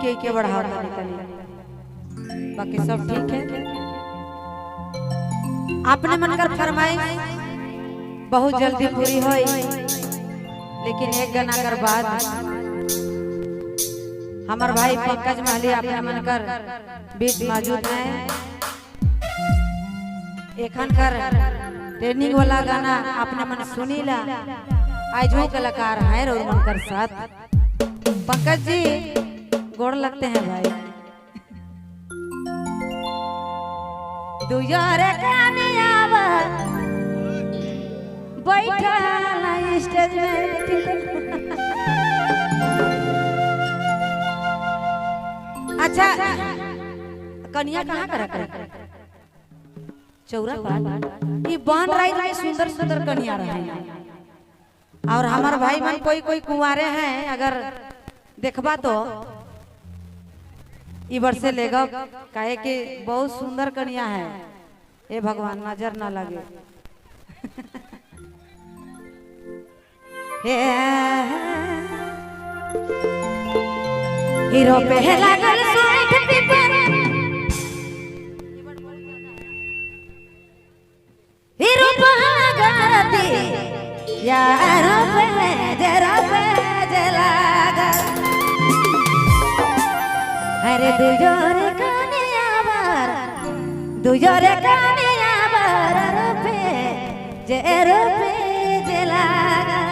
के के बढ़ावा निकली, बाकी सब ठीक है। आपने मन कर फरमाइश बहुत जल्दी पूरी हुई, लेकिन एक गाना कर बाद हमार भाई पंकज महली अपने मन कर बीच मौजूद हैं। एखन कर ट्रेनिंग वाला गाना अपने मन सुनी ला। आज वो कलाकार हैं और मन कर साथ पंकज जी गोड़ लगते हैं भाई। दुयारे कानियावा बैठा स्टेज में। अच्छा कन्या कहाँ कर रखा चौरा पार ये बन रही में सुंदर सुंदर कन्या रहे हैं। और हमारे भाई मन कोई कोई कुंवारे हैं, अगर देखबा तो इबर से लेगा, काहे कि बहुत सुंदर कन्या है। ए भगवान नजर ना लगे। हीरो पे लागल सोठ पीपर, हीरो पहागरती यार पे जरा पे जलागल। अरे दुजोरे कानिया बार, दुजोरे कानिया बार पे जे पे जलागल।